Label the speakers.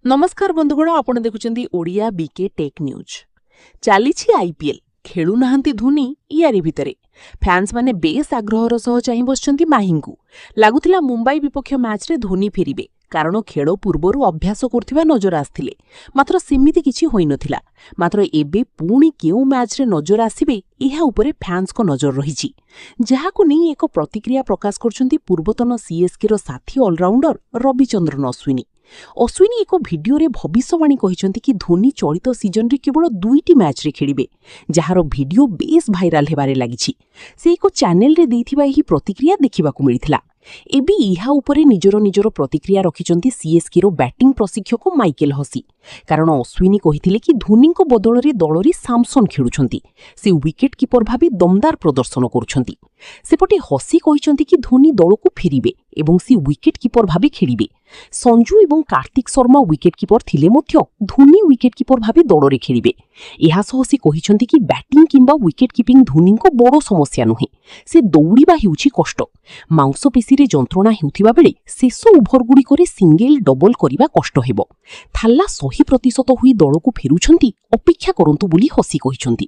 Speaker 1: ନମସ୍କାର ବନ୍ଧୁଗଣ, ଆପଣ ଦେଖୁଛନ୍ତି ଓଡ଼ିଆ ବିକେ ଟେକ୍ ନ୍ୟୁଜ୍। ଚାଲିଛି ଆଇପିଏଲ୍, ଖେଳୁନାହାନ୍ତି ଧୋନି। ୟାରି ଭିତରେ ଫ୍ୟାନ୍ସମାନେ ବେଶ୍ ଆଗ୍ରହର ସହ ଚାହିଁ ବସିଛନ୍ତି ମାହିଙ୍କୁ। ଲାଗୁଥିଲା ମୁମ୍ବାଇ ବିପକ୍ଷ ମ୍ୟାଚ୍ରେ ଧୋନି ଫେରିବେ, କାରଣ ଖେଳ ପୂର୍ବରୁ ଅଭ୍ୟାସ କରୁଥିବା ନଜର ଆସିଥିଲେ। ମାତ୍ର ସେମିତି କିଛି ହୋଇନଥିଲା। ମାତ୍ର ଏବେ ପୁଣି କେଉଁ ମ୍ୟାଚ୍ରେ ନଜର ଆସିବେ, ଏହା ଉପରେ ଫ୍ୟାନ୍ସଙ୍କ ନଜର ରହିଛି। ଯାହାକୁ ନେଇ ଏକ ପ୍ରତିକ୍ରିୟା ପ୍ରକାଶ କରିଛନ୍ତି ପୂର୍ବତନ ସିଏସ୍କେର ସାଥୀ ଅଲରାଉଣ୍ଡର ରବିଚନ୍ଦ୍ରନ ଅଶ୍ୱିନୀ। ଅଶ୍ୱିନୀ ଏକ ଭିଡିଓରେ ଭବିଷ୍ୟବାଣୀ କହିଛନ୍ତି କି ଧୋନି ଚଳିତ ସିଜନରେ କେବଳ ଦୁଇଟି ମ୍ୟାଚ୍ରେ ଖେଳିବେ, ଯାହାର ଭିଡିଓ ବେଶ୍ ଭାଇରାଲ ହେବାରେ ଲାଗିଛି। ସେ ଏକ ଚ୍ୟାନେଲରେ ଦେଇଥିବା ଏହି ପ୍ରତିକ୍ରିୟା ଦେଖିବାକୁ ମିଳିଥିଲା। ଏବେ ଏହା ଉପରେ ନିଜର ନିଜର ପ୍ରତିକ୍ରିୟା ରଖିଛନ୍ତି ସିଏସ୍କେର ବ୍ୟାଟିଂ ପ୍ରଶିକ୍ଷକ ମାଇକେଲ ହସି। କାରଣ ଅଶ୍ୱିନୀ କହିଥିଲେ କି ଧୋନିଙ୍କ ବଦଳରେ ଦଳରେ ସାମସନ୍ ଖେଳୁଛନ୍ତି, ସେ ୱିକେଟ୍ କିପର ଭାବେ ଦମଦାର ପ୍ରଦର୍ଶନ କରୁଛନ୍ତି। ସେପଟେ ହସି କହିଛନ୍ତି କି ଧୋନି ଦଳକୁ ଫେରିବେ ଏବଂ ସେ ୱିକେଟ୍ କିପର ଭାବେ ଖେଳିବେ। ସଞ୍ଜୁ ଏବଂ କାର୍ତ୍ତିକ ଶର୍ମା ୱିକେଟ୍ କିପର ଥିଲେ ମଧ୍ୟ ଧୋନି ୱିକେଟ୍ କିପର ଭାବେ ଦଳରେ ଖେଳିବେ। ଏହାସହ ସେ କହିଛନ୍ତି କି ବ୍ୟାଟିଂ କିମ୍ବା ୱିକେଟ୍ କିପିଂ ଧୋନିଙ୍କ ବଡ଼ ସମସ୍ୟା ନୁହେଁ, ସେ ଦୌଡ଼ିବା ହେଉଛି କଷ୍ଟ। ମାଂସପେଶୀରେ ଯନ୍ତ୍ରଣା ହେଉଥିବା ବେଳେ ଶେଷ ଓଭରଗୁଡ଼ିକରେ ସିଙ୍ଗେଲ ଡବଲ କରିବା କଷ୍ଟ ହେବ। ଥାଲା 100% ହୋଇ ଦଳକୁ ଫେରୁଛନ୍ତି, ଅପେକ୍ଷା କରନ୍ତୁ ବୋଲି ହସି କହିଛନ୍ତି।